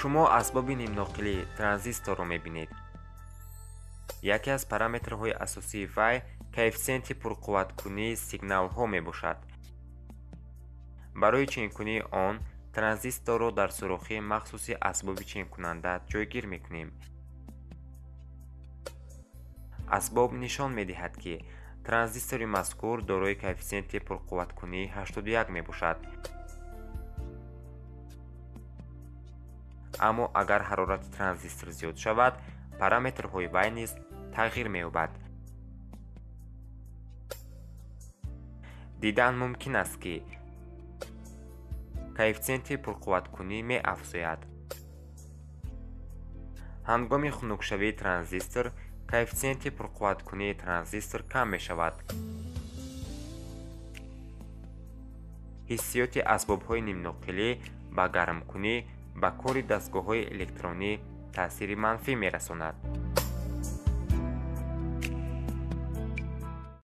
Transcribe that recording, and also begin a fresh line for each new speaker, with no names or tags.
Шумо асбоби нимноқили транзисторро мебинед. Яке аз параметрҳои асосии вай коэффисиенти пурқувваткунии сигналҳо мебошад. Барои ченкунии он транзисторро дар сурохии махсуси асбоби ченкунанда ҷойгир мекунем. Асбоб нишон медиҳад, ки транзистори мазкур дорои коэффисиенти пурқувваткунии 81 мебошад. Аммо агар ҳарорати транзистор зиёд шавад, параметрҳои вай низ тағйир меёбад. Дидан мумкин аст, ки коэффисиенти пурқувваткунӣ меафзояд. Ҳангоми хунукшавии транзистор коэффисиенти пурқувваткунии транзистор кам мешавад. Ҳиссиёти асбобҳои нимноқилӣ ба гармкунӣ ба кори дастгоҳҳои электронӣ таъсири манфӣ мерасонад.